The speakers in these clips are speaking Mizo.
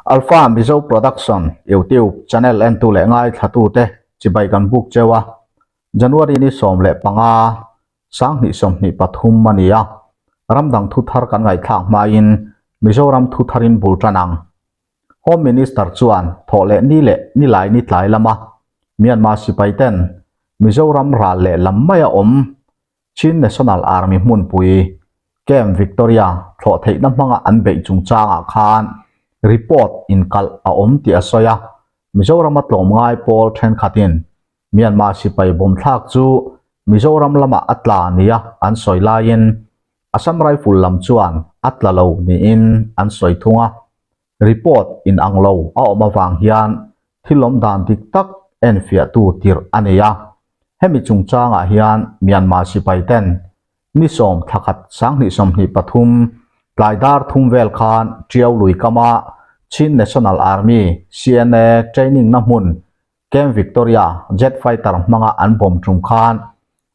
Alpha Mizo Production YouTube channel entu leh ngaithlatute chibai kan buk cheu a, January ni 15, 2023 a ni a, ramdang thu thar kan ngaihthlak hmain Mizoram thu tharin bul tan ang. Home Minister chuan thawh leh ni leh nilai ni tlai lama Myanmar sipai ten Mizoram ral leh lam maia awm Chin National Army hmunpui Camp Victoria thlawh theihna hmanga an beih chungchangah khan report inkalh a awm tih a sawi a, Mizorama tlawmngai pawl thenkhatin Myanmar sipai bawmthlak chu Mizoram lamah a tla nia an sawi laiin Assam Rifle lam chuan a tla lo niin an sawi thung a. Report inang lo a awm avang hian thil awm dan dik tak enfiahtu tirh a nei a. Hemi chungchangah hian Myanmar sipai ten ni sawm thla khat 2023 tlai dar thum vel khan Tiau lui kama Chin National Army, CNA, training na hmun Camp Victoria jet fighter hmanga an bomb tum khan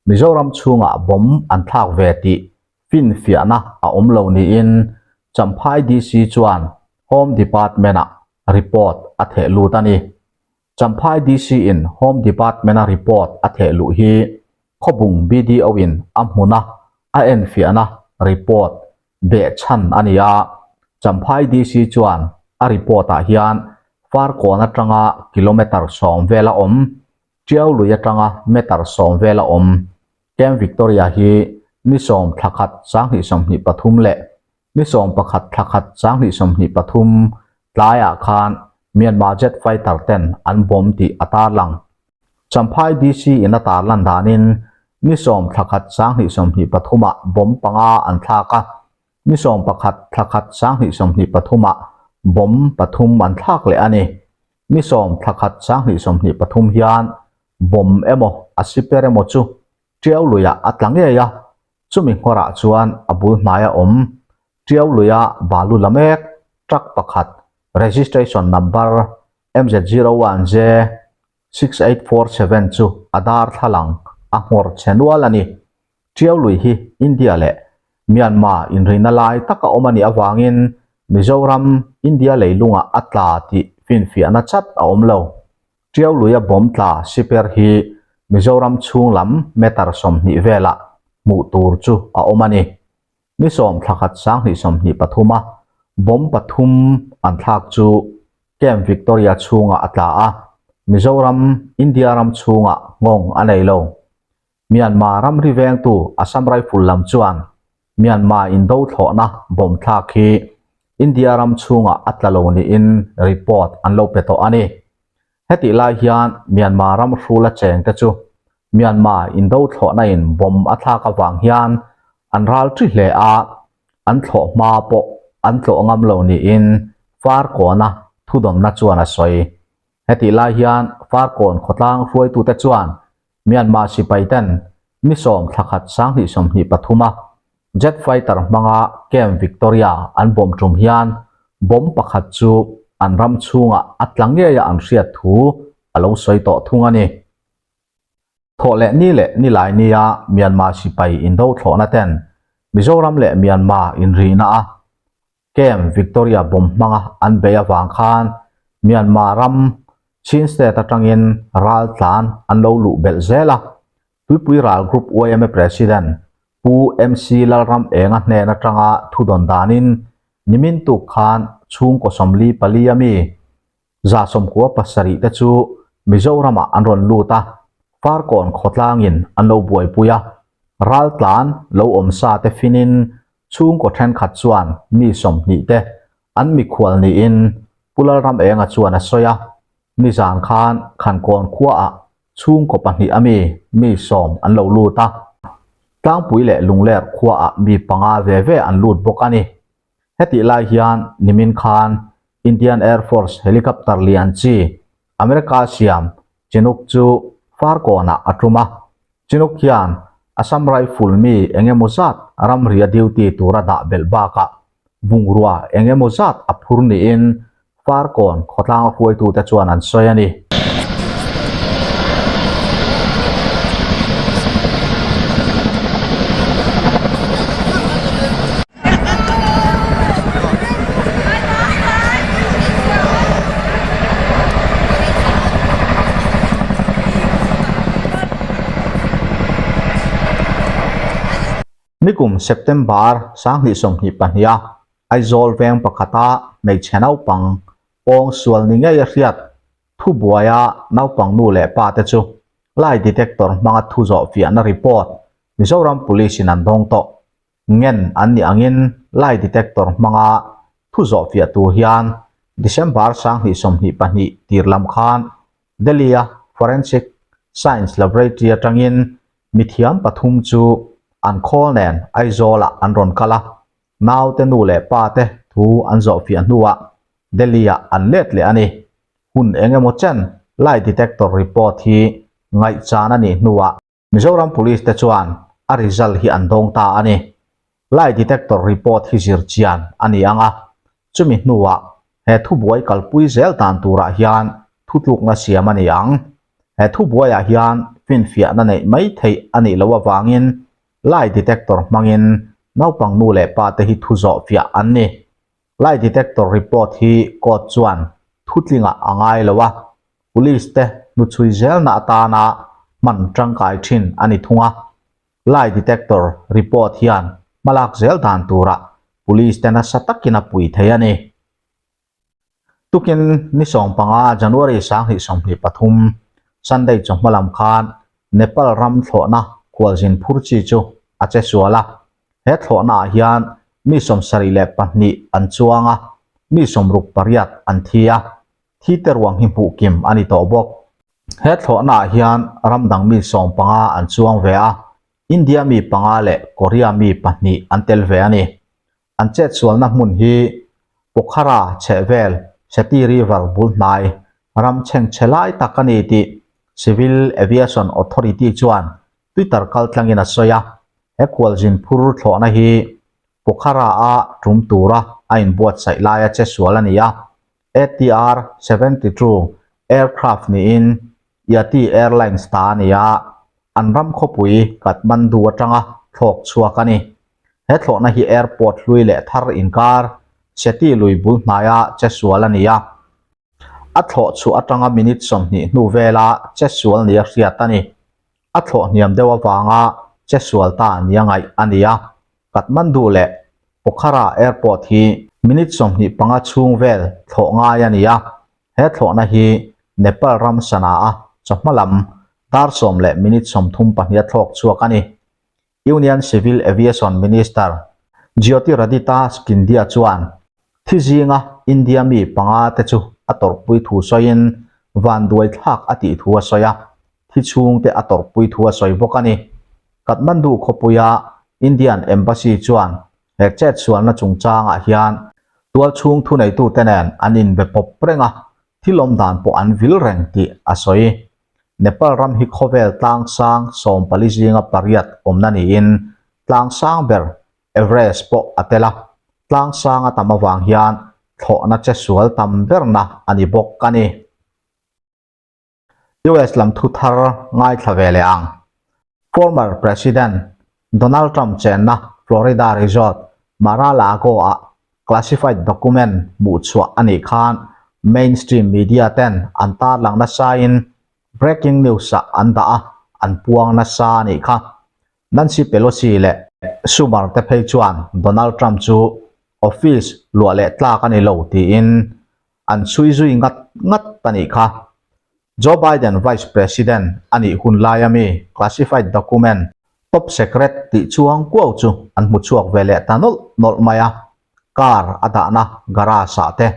Mizoram chhungah bomb an thlak ve tih finfiahna a awm lo niin Champhai DC chuan Home Department-ah report a theh lut a ni. Champhai DC-in Home Department-a report a theh luh hi Khawbung BDO-in a hmuna a enfiahna report behchhan a ni a, Champhai DC chuan a report-ah hian Farkawn atanga kilometre 10 vela awm, Tiau lui atanga metre 10 vela awm Camp Victoria hi ni 10 thla khat 2023 leh ni 11 thla khat 2023 tlaiah khan Myanmar jet fighter ten an bomb tih a tarlang. Champhai DC in a tarlan danin ni 10 thla khat 2023 ah bomb panga an thlak a, ni 11 thla khat 2023 ah bomb pathum an thlak leh a ni. Ni 10 thla khat 2023 hian bomb emaw a siper emaw chu Tiau luiah a tla ngei a, chumi nghawrah chuan a bul hnaia awm Tiau luia balu la mek truck pakhat registration number MZ01J 6847 chu a darthlalang a nghawr che nual a ni. Tiau lui hi India leh Myanmar inrina lai taka awm a nih avangin Mizoram, India leilungah a tla tih finfiahna chat a awm lo. Tiau luia bomb tla siper hi Mizoram chhung lam meter 20 velah hmuh tur chu a awm a ni. Ni 10 thla khat 2023 a bomb pathum an thlak chu Camp Victoria chhungah a tla a, Mizoram, India ram chhungah nghawng a nei lo. Myanmar ramri vengtu Assam Rifle lam chuan Myanmar indo thlawhna bomb thlak hi India ram chhungah a tla lo niin report an lo pe tawh a ni. Hetih lai hian Myanmar ram hrula chengte chu Myanmar indo thlawhna in bomb a thlak avang hian an ral ṭi hle a, an thlawh hma pawh an tlawh ngam lo niin Farkawna thudawnna chuan a sawi. Hetih lai hian Farkawn khawtlang hruaitute chuan Myanmar sipai ten ni 10 thla khat 2023 a jet fighter hmanga Camp Victoria an bomb tum hian bomb pakhat chu an ram chhungah a tla ngei a an hriat thu a lo sawi tawh thung a ni. Thawh leh ni leh nilai nia Myanmar sipai indo thlawhna ten Mizoram leh Myanmar inrihna a Camp Victoria bomb hmanga an bei avang khan Myanmar ram Chin State atangin ral tlan an lo luh belh zel a. Tuipui Ral Group yma President Pu MC Lalram Enga hnen atanga thudawn danin nimin tuk khan chhungkaw 44 a mi 97 te chu Mizoramah an rawn lut a, Farkawn khawtlangin an lo buaipui a, ral tlan lo awm sa te finin chhungkaw thenkhat chuan mi 20 te an mikhual niin Pu Lalram Enga chuan a sawi a, nizan khan Khankawn khuaah chhungkaw pahnih a mi mi 10 an lo lut a, Tlangpui leh Lungler khuaah mi panga ve ve an lut bawk a ni. Hetih lai hian nimin khan Indian Air Force helicopter lian chi America siam Chinook chu Farkawnah a tum a, Chinook hian Assam Rifle mi engemaw zat ramria duty tura dah belh bakah bungrua engemaw zat a phur niin Farkawn khawtlang hruaitute chuan an sawi a ni. Nikum September 2022 a Aizawl veng pakhata hmeichhe naupang pawng sual ni ngei a hriat thubuaia naupang nu leh pa te chu lie detector hmanga thu zawh fiahna report Mizoram Police in an dawng tawh. Ngen an nih angin lie detector hmanga thu zawh fiah tur hian December 2022 tir lam khan Delhi-a Forensic Science Laboratory atangin mithiam pathum chu an khawl nen Aizawl-ah an rawn kal a, naute nu leh pa te thu an zawh fiah hnuah Delhi-ah an let leh a ni. Hun eng emaw chen lie detector report hi ngaihchan a nih hnuah Mizoram Police te chuan a result hi an dawng ta a ni. Lie detector report hi zir chian a ni ang a, chumi hnuah he thubuai kalpui zel dan turah hian thutlukna siam a ni ang. He thubuaiah hian finfiahna neih mai theih a nih loh avangin lie detector hmangin naupang nu leh pa te hi thu zawh fiah an ni. Lie detector report hi court chuan thutlingah a ngai lo a, Police te hnuchhui zelna atana hman tangkai thin a ni thung a. Lie detector report hian hmalak zel dan turah police te nasa takin a pui thei a ni. Tukin ni 15 January 2023 Sunday chawhma lam khan Nepal ram thlawhna khualzin phur chi chu a che sual a. He thlawhnaah hian mi 72 an chuang a, mi 68 an thi a. Thi te ruang hi hmuh kim a ni tawh bawk. He thlawhnaah hian ram dang mi 15 an chuang ve a, India mi panga leh Korea mi pahnih an tel ve a ni. An chetsualna hmun hi Pokhara chhehvel Seti River bul hnai ram chhengchhe lai tak a ni tih Civil Aviation Authority chuan Twitter kaltlangin a sawi a. He khualzin phur thlawhna hi Pokhara-a tum tura a inbuatsaih laia chetsual a ni a. ATR 72 aircraft niin Yati Airlines ta a ni a, an ram khawpui Kathmandu atanga thlawk chhuak a ni. He thlawhna hi airport hlui leh thar inkar Seti lui bul hnaia chesual a ni a. A thlawh chhuah atanga minute 20 hnu vela chesual nia hriat a ni. A thlawh hniam deuh avanga chesual ta nia ngaih a ni a. Kathmandu leh Pokhara Airport hi minute 25 chhung vel thlawh ngai a ni a. He thlawhna hi Nepal ram Sanaa chawhma lam dar 10 leh minute 32 a thlawk chhuak a ni. Union Civil Aviation Minister Jyotiraditya Scindia chuan thi zinga India mi panga te chu a tawrhpui thu sawiin vanduai thlak a tih thu a sawi a, thi chhungte a tawrhpui thu a sawi bawk a ni. Kathmandu khawpuia Indian Embassy chuan he chetsualna chungchangah hian tualchhung thuneitute nen an inbe pawp reng a, thil awm dan pawh an vil reng tih a sawi. Nepal ram hi khawvel tlang sang 14 zinga pariat awmna niin tlang sang ber Everest pawh a tel a, tlang sang a tam avang hian thlawhna chesual tam berna a ni bawk a ni. US lam thu thar ngaithla ve leh ang. Former President Donald Trump chenna Florida resort Mar-a-Lago-ah classified document hmuh chhuah a nih khan mainstream media ten an tarlang nasain breaking news-ah an dah a, an puang nasa a nih kha. Nancy Pelosi leh Schumer te phei chuan Donald Trump chu office luah leh tlak a ni lo tiin an chhui zui ngat ngat a nih kha. Joe Biden Vice President a nih hun laia mi classified document top secret tih chuang kuau chu an hmu chhuak ve leh ta nawlh nawlh mai a, car a dahna garage ah te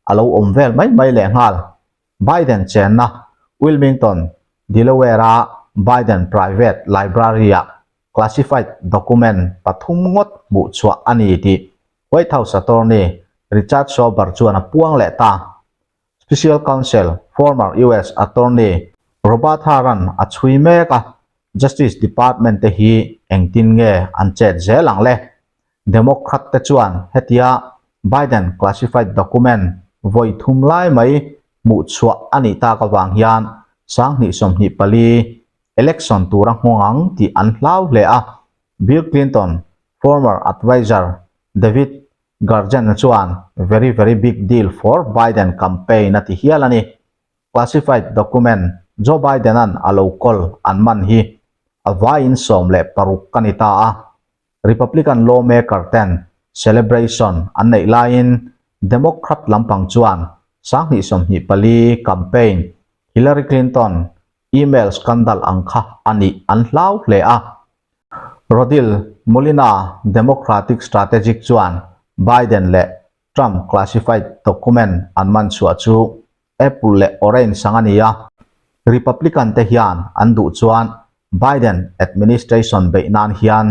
a lo awm vel mai mai leh nghal. Biden chenna Wilmington, Delaware-a Biden Private Library-ah classified document pathum ngawt hmuh chhuah a ni tih White House attorney Richard Sauber chuan a puang leh ta. Special Counsel, former US Attorney Robert Hur-a'n a chhui mek a, Justice Department te hi engtin nge an chet zel ang le? Democrat te chuan hetia Biden classified document vawi thum lai mai hmuh chhuah a nih tak avang hian 2024 election tura nghawng ang tih an hlau hle a, Bill Clinton former adviser David Garjan chuan very very big deal for Biden campaign a ti hial a ni. Classified document Joe Biden-a'n a lo kawl an man hi a vaiin 16 ka ni ta a. Republican lawmaker ten celebration an neih laiin Democrat lampang chuan 2024 campaign Hillary Clinton email scandal ang kha a nih an hlau hle a. Rodil Molina Democratic strategic chuan Biden leh Trump classified document an man chhuah chu Apple leh Orange ang a ni a, Republican te hian an duh chuan Biden administration beih nan hian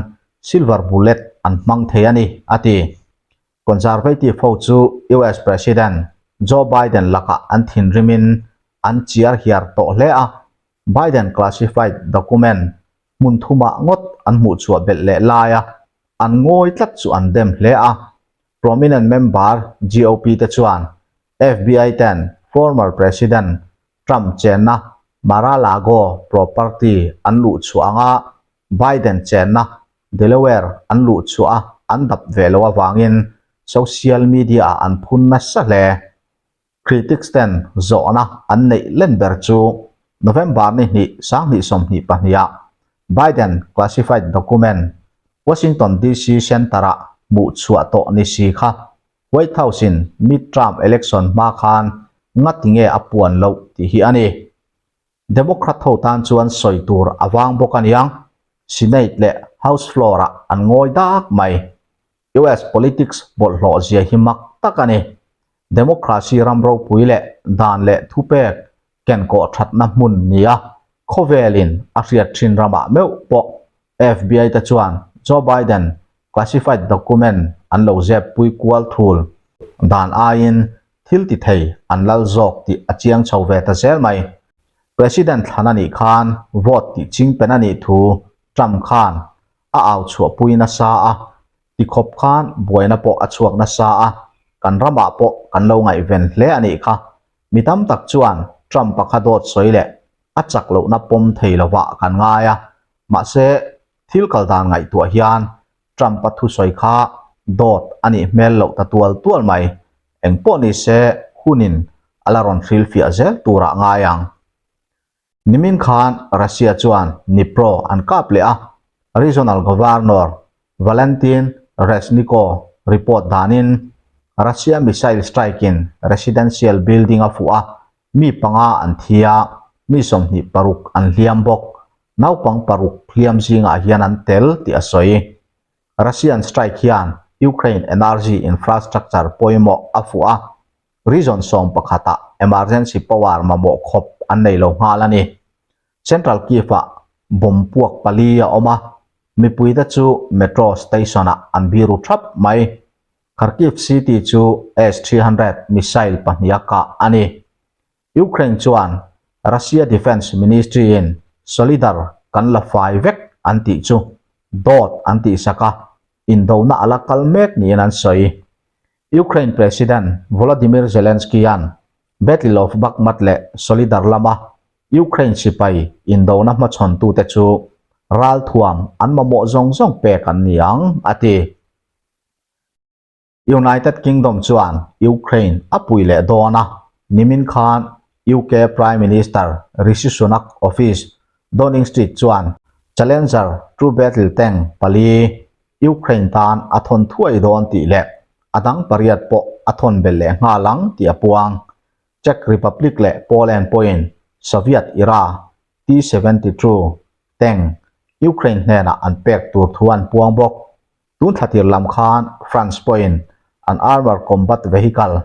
silver bullet an hmang thei a ni, a ti. Conservative ho chu US President Joe Biden lakah an thinrimin an chiar hiar tawh hle a, Biden classified document hmun thumah ngawt an hmuh chhuah belh leh laia an ngawi tlat chu an dem hle a. Prominent member GOP te chuan FBI ten former President Trump chenna Mar-a-Lago property an luh chhuah anga Biden chenna Delaware an luh chhuah a an dap ve loh avangin social media-ah an phun nasa hle. Critics ten zawhna an neih len ber chu November ni hnih 2022 ah Biden classified document Washington DC Center-ah hmuh chhuah tawh ni si kha White House-in midterm election hma khan ngati nge a puan loh tih hi a ni. Democrat ho tan chuan sawi tur a vang bawk a niang, Senate leh House floor-ah an ngawi dak mai. US politics bawlhhlawh zia hi mak tak a ni. Democracy ram ropui leh dan leh thupek kenkawh thatna hmun nia khawvelin a hriat thin ramah meuh pawh FBI te chuan Joe Biden classified document an lo zep pui kual thul dan aiin thil ti thei an lal zawk tih a chiang chho ve ta zel mai. President thlan a nih khan vote tih chingpen a nih thu Trump khan a au chhuahpui nasa a, tikhawp khan buaina pawh a chhuak nasa a, kan ramah pawh kan lo ngaihven hle a nih kha. Mi tam tak chuan Trump-a kha dawt sawi leh a chak lohna pawm thei lovah kan ngai a, mahse thil kal dan ngaihtuah hian Trump-a thusawi kha dawt a nih hmel loh ta tual tual mai. Engpawh ni se hunin a la rawn hrilhfiah zel turah ngai ang. Nimin khan Russia chuan Dnipro an kap leh a, Regional Governor Valentin Reznikov report danin Russia missile strike-in residential building a fuh a, mi panga an thi a, mi 26 an hliam bawk. Naupang paruk hliam zingah hian an tel tih a sawi. Russian strike hian Ukraine energy infrastructure pawimawh a fuh a, Region 11 ah emergency power mamawh khawp an nei lo nghal a ni. Central Kyiv-ah bomb puak pali a awm a, mipuite chu metro station-ah an biru thap mai. Kharkiv city chu S-300 missile pahniha kah a ni. Ukraine chuan Russia Defence Ministry-in Solidar kan la fai vek an tih chu dawt an tihsak a, indona a la kal mek niin an sawi. Ukraine President Volodymyr Zelensky-a'n Battle of Bakhmut leh Solidar lama Ukraine sipai indona hmachhawntute chu ralthuam an mamawh zawng zawng pek an ni ang, a ti. United Kingdom chuan Ukraine a pui leh dawn a, nimin khan UK Prime Minister Rishi Sunak office Downing Street chuan Challenger 2 battle tank pali Ukraine tan a thawn thuai dawn tih leh a dang pariat pawh a thawn belh leh nghal ang tih a puang. Czech Republic leh Poland pawhin Soviet era T-72 tank Ukraine hnenah an pek tur thu an puang bawk. Tun thlatir lam khan France pawhin an armour combat vehicle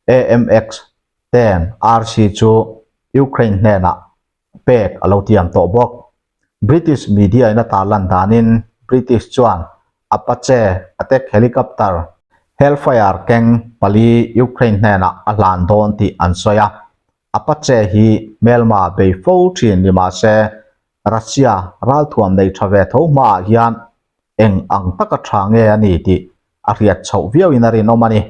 AMX-10 RC chu Ukraine hnenah pek a lo tiam tawh bawk. British media in a tarlan danin British chuan Apache attack helicopter Hellfire keng pali Ukraine hnenah a hlan dawn tih an sawi a. Apache hi hmelma bei fo thin ni mah se Russia ralthuam nei tha ve tho hmaah hian eng ang taka tha nge a ni tih a hriat chhoh viauin a rinawm a ni.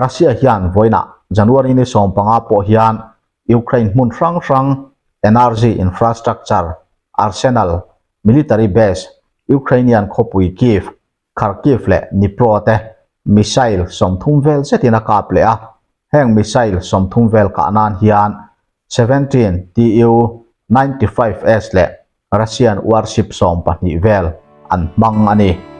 Russia hian vawiinah January ni 15 pawh hian Ukraine hmun hrang hrang energy infrastructure, arsenal, military base, Ukrainian khawpui Kyiv, Kharkiv leh Dnipro te missile 30 vel zetin a kap leh a. Heng missile 30 vel kah nan hian 17 Tu-95S leh Russian warship 12 vel an hmang a ni.